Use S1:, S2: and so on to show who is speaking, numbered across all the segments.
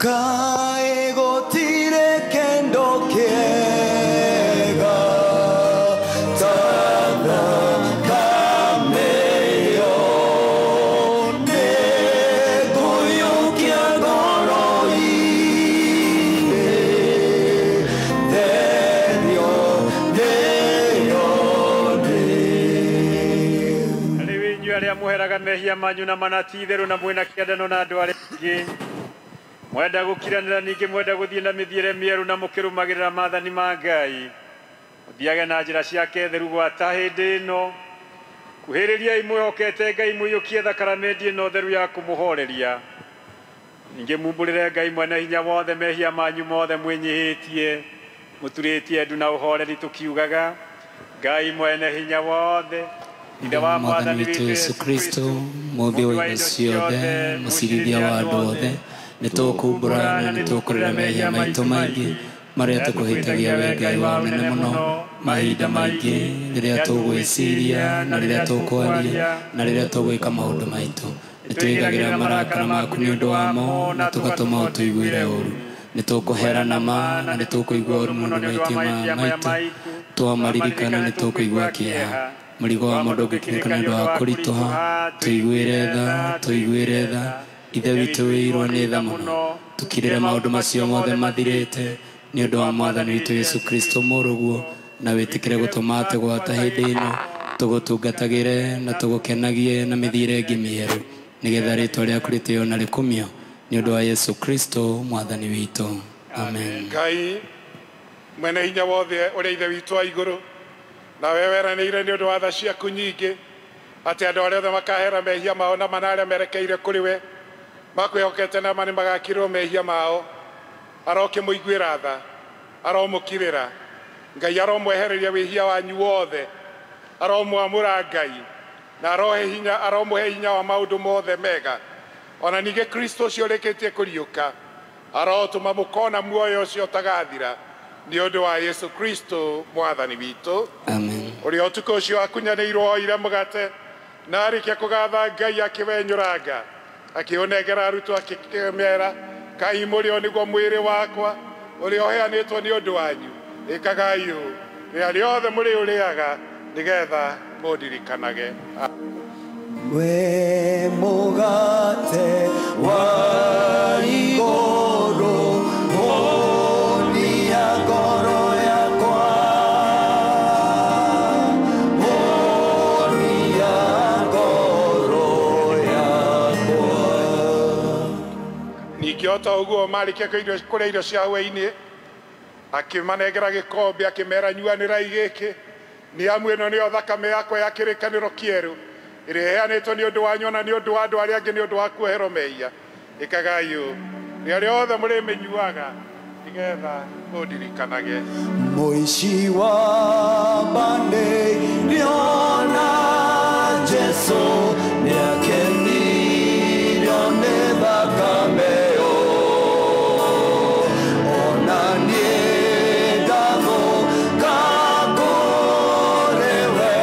S1: Kaĩ gũtirĩ kĩndũ kĩega ta thakame ĩyo, nĩngũiyũkia ngoro-inĩ, therio nĩyo ndĩ.
S2: Rĩu inyuĩ arĩa mũheraga mehia manyu na mana ti itherũ na mwĩna kĩendano na andũ arĩa angĩ, mwenda gũkiranĩra ningĩ mwenda gũthiĩ na mĩthiĩre mĩerũ na mũkĩrũmagĩrĩra maathani ma Ngai, mũthiage na njĩra ciake theru gwata hĩndĩ ĩno. Kuhĩrĩriai mwĩhokete Ngai, mũiyũkie thakaramendi ĩno theru ya kũmũhoreria. Ningĩ mumbũrĩre Ngai mwene hinya wothe mehia manyu mothe mwĩnyihĩtie, mũturĩtie ndu na ũhoreri, tũkiugaga, Ngai mwene hinya wothe, Ithe wa
S3: Mwathani witũ Yesu Kristo, mũũmbi wa indo ciothe, mũcirithia wa andũ othe, nĩ tũkumbũra na nĩ tũkũrĩra mehia maitũ maingĩ marĩa tũkũhĩtagia we Ngai wa ũnene mũno, mahinda maingĩ rĩrĩa tũgwĩciria na rĩrĩa tũkwaria na rĩrĩa tũgwĩka maũndũ maitũ. Nĩ twĩigagĩra marakara maku nĩ ũndũ wamo na tũgatũma ũtũiguĩre ũru. Nĩ tũkũherana ma na nĩ tũkũigua ũru mũno nĩ mahĩtia maya maitũ. Twamaririkana nĩ tũkũigua kĩeha. Mũrigo wa mũndũ ũngĩkinyĩka nĩ ũndũ wa kũritũha. Tũiguĩre tha, tũiguĩre tha. Ithe witũ wĩirwo nĩ tha mũno. Tũkirĩre maũndũ macio mothe mathirĩte nĩ ũndũ wa Mwathani witũ Yesu Kristo mũrũguo, na wĩtĩkĩre gũtũma atĩ gwata hĩndĩ ĩno tũgũtungatagĩre na tũgũkenagie na mĩthiĩre ĩngĩ mĩerũ, nĩgetha rĩtwa rĩaku rĩtĩo na rĩkumio nĩ ũndũ wa Yesu Kristo Mwathani witũ. Amen.
S4: Ngai mwene hinya wothe ũrĩa Ithe witũ wa igũrũ, nawe weranĩire nĩ ũndũ wa tha ciaku nyingĩ atĩ andũ arĩa othe makahera mehia mao na mana arĩa merekeire kũrĩ we makwĩhokete na ma nĩ magakirĩrwo mehia mao. Arokĩmũiguĩra tha, aromũkirĩra. Ngai aromwehereria wĩhia wanyu wothe, aromwamũra Ngai na arohe hinya, aromũhe hinya wa maũndũ mothe mega. Ona ningĩ Kristo ũcio ũrĩkĩtie kũriũka arotũma mũkona muoyo ũcio ũtagathira nĩ ũndũ wa Yesu Kristo Mwathani witũ.
S3: Amen.
S4: Ũrĩa ũtukũ ũcio akunyanĩirwo oire mũgate na arĩkia kũgatha Ngai akĩwenyũranga akĩũnengera arutwo akĩmera, kai mũrĩo nĩguo mwĩrĩ wakwa ũrĩa ũheanĩtwo nĩ ũndũ wanyu, ĩkagai ũũ rĩrĩa rĩothe mũrĩũrĩaga nĩgetha mũndirikanage.
S1: We mũgate wa igũrũ, hũnia ngoro yakwa, hũnia ngoro yakwa.
S4: Ningĩ o ta ũguo marĩkia kũrĩa irio cia hwaĩ-inĩ akĩmanengera gĩkombe akĩmera, nyuanĩrai gĩkĩ, nĩ amu ĩno nĩyo thakame yakwa ya kĩrĩkanĩro kĩerũ ĩrĩa ĩheanĩtwo nĩ ũndũ wanyu na nĩ ũndũ wa andũ arĩa angĩ nĩ ũndũ wa kuoherwo mehia. Ĩkagai ũũ rĩrĩa rĩothe mũrĩmĩnyuaga nĩgetha mũndirikanage.
S1: Mũici wa bandĩirio na Jesũ nĩakenirio nĩ thakame ĩyo, ona niĩ ndathũka kũrĩ we,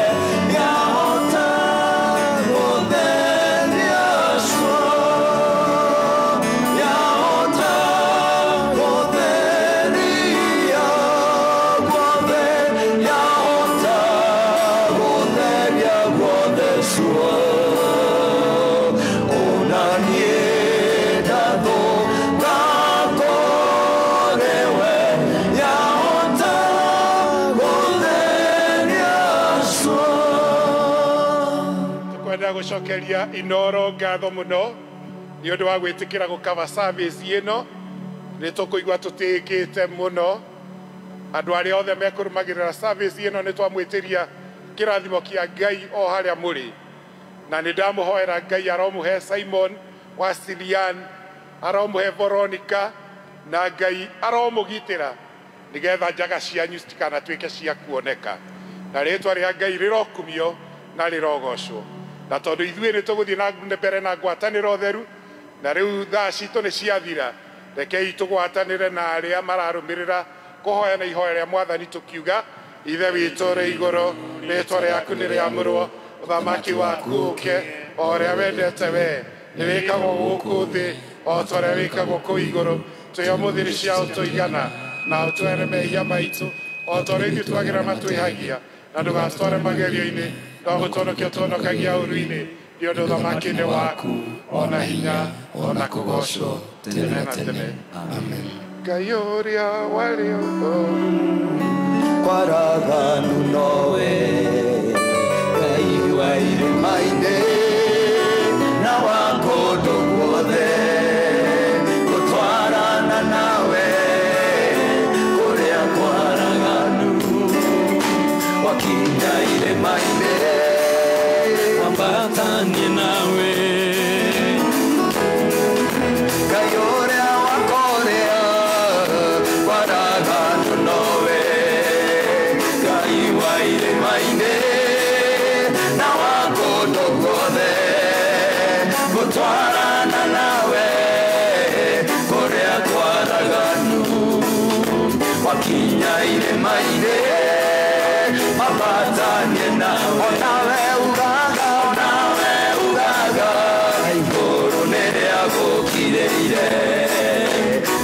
S1: yahota gũtheria cua, yahota gũtheria guothe, yahota gũtheria guothe cua, ona niĩ ndathũka kũrĩ we, yahota gũtheria cua.
S4: Tũkwenda gũcokeria Inoro ngatho mũno nĩ ũndũ wa gwĩtĩkĩra gũkava service ĩno. Nĩ tũkũigua tũtĩĩkĩte mũno. Andũ arĩa othe mekũrũmagĩrĩra service ĩno nĩ twamwĩtĩria kĩrathimo kĩa Ngai o harĩa mũrĩ, na nĩ ndamũhoera Ngai aromũhe Simon wa Silian, aromũhe Veronica, na Ngai aromũgitĩra nĩgetha njaga cianyu citikanatuĩke cia kuoneka, na rĩtwa rĩa Ngai rĩrokumio na rĩrogocwo. Na tondũ ithuĩ nĩ tũgũthiĩ na mbere na ngwatanĩro theru, na rĩu thaa citũ nĩ ciathira, rekei tũgwatanĩre na arĩa mararũmĩrĩra kũhoya na ihoya rĩa Mwathani tũkiuga, Ithe witũ ũrĩ igũrũ, rĩtwa rĩaku nĩ rĩamũrwo, ũthamaki waku ũke, o ũrĩa wendete we Nĩ wĩkagwo gũkũ thĩ o ta ũrĩa wĩkagwo kũu igũrũ. Tũhe ũmũthĩ irio cia ũtũigana, na ũtwere mehia maitũ o ta ũrĩa ithuĩ twagĩra matwĩhagia, na ndũgatware magerio-inĩ, no gũtũhonokia ũtũhonokagia ũũru-inĩ, nĩ ũndũ ũthamaki nĩ waku, ona hinya, ona kũgoocwo tene na tene.
S3: Amen.
S4: Ngai ũrĩa warĩ
S1: Kwaraganu nowe Ngai wa irĩma-inĩ na wa kũndũ guothe gũtwarana nawe kũrĩa kwaraganu wakinya irĩma-inĩ
S3: Wambatanie nawe
S1: Ngai ũrĩa wa kũrĩa kwaraganu nowe Ngai wa irĩma-inĩ na wa kũndũ guothe gũtwarana nawe kũrĩa kwaraganu wakinya irĩma-inĩ mambatanie nawe. Onawe ugaga, onawe ugaga igũrũ nĩrĩagũkirĩire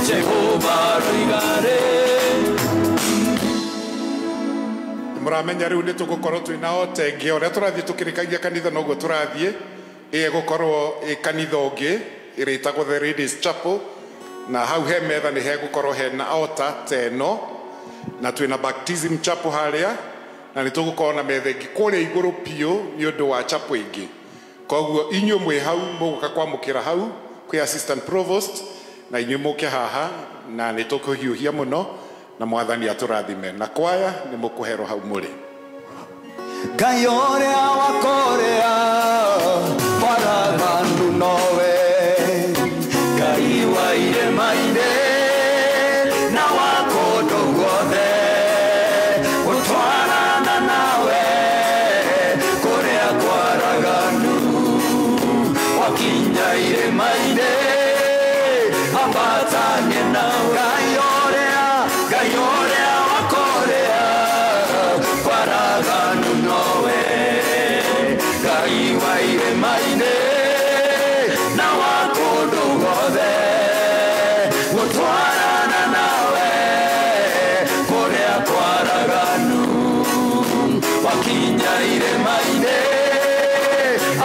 S1: Jehova roigare.
S4: Mũramenya rĩu nĩ tũgũkorwo twĩna otenge ũrĩa tũrathiĩ tũkĩrĩkagia kanitha noguo tũrathiĩ ĩgũkorwo ĩ kanitha ũngĩ ĩrĩtagwo The Ladies Chapel, na hau he metha nĩ hegũkorwo hena altar ta ĩno, na twĩna baptism chapel harĩa, na nĩ tũgũkorwo na metha ĩngĩ kũrĩa igũrũ biũ nĩ ũndũ wa chapel ĩngĩ. Koguo inyuĩ mwĩ hau mũgũka kwamũkĩra hau kwĩ assistant provost, na inyuĩ mũke haha, na nĩ tũkũhiũhia mũno na mwathani atũrathime, na kwaya nĩ mũkũherwo hau mũrĩ.
S1: Ngai ũrĩa wa kũrĩa kwaraganu nowe Ngai wa irĩma-inĩ na wa kũndũ guothe gũtwarana nawe kũrĩa kwaraganu wakinya irĩma-inĩ ambatanie nawe. Ngai ũrĩa, Ngai ũrĩa wa kũrĩa kwaraganu nowe Ngai wa irĩma-inĩ na wa kũndũ guothe gũtwarana nawe kũrĩa kwaraganu wakinya irĩma-inĩ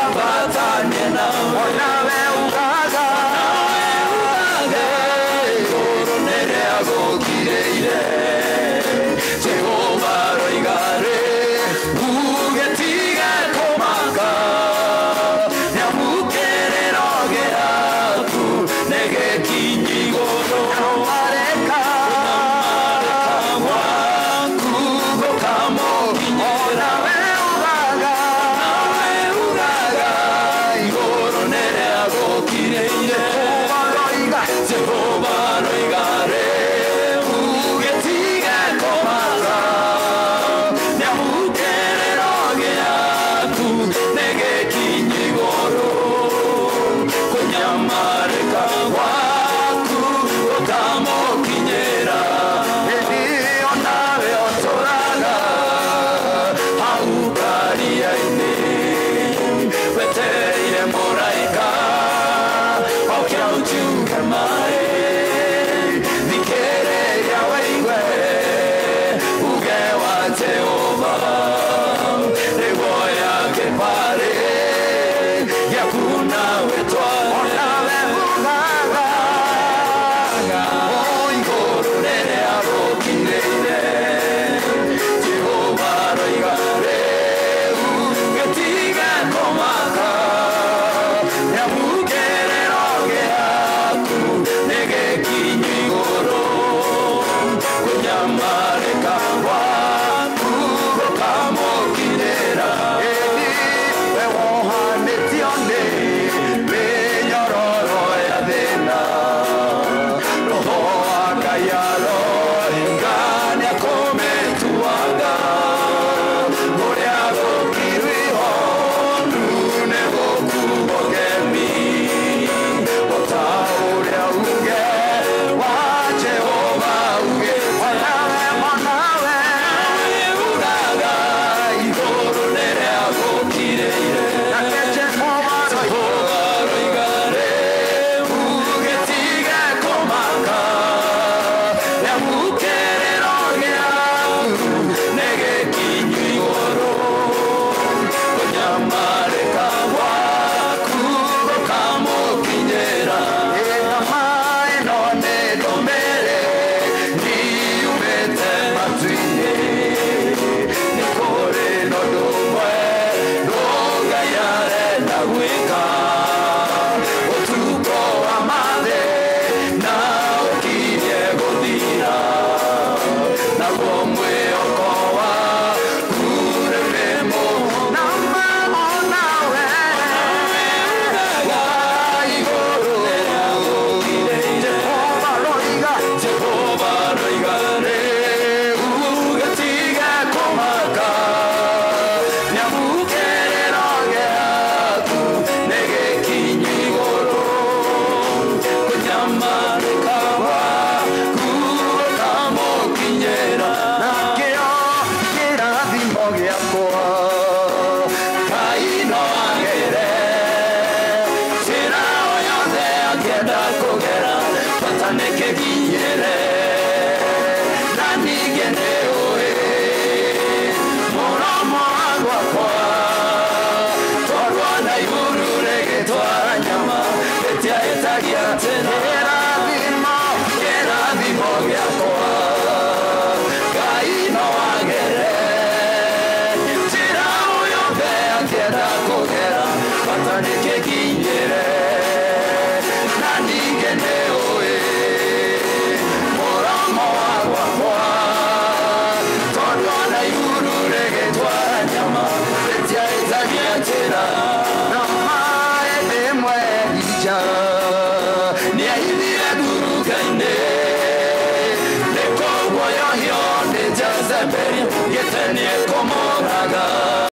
S1: ambatanie nawe. Onawe ugaga, ugaga igũrũ nĩrĩagũkirĩire Jehova roigare uge tiga kũmaka nĩamũkĩrĩro gĩaku nĩgĩkinyi igũrũ mareka gwaku gũkamũkinyĩra. Onawe ugaga, onawe ugaga igũrũ nĩrĩagũkirĩire Jehova roigare uge tiga kũmaka nĩamũkĩrĩro gĩaku nĩgĩkinyi igũrũ kũnyamarĩka gwaku gũkamũkinyĩra. Hĩndĩ ĩyo nawe ũtũraga hau karia-inĩ wetereire mũraika oke aũtiuge maĩ thikĩrĩria wĩigue uge wa Jehova nĩguo yake parĩ gĩaku nawe tware. Onawe ugaga o igũrũ nĩrĩagũkirĩire Jehova roiga rĩu gĩtiga kũmaka nĩamũkĩrĩro gĩaku nĩgĩkinyi igũrũ kũnyamarĩka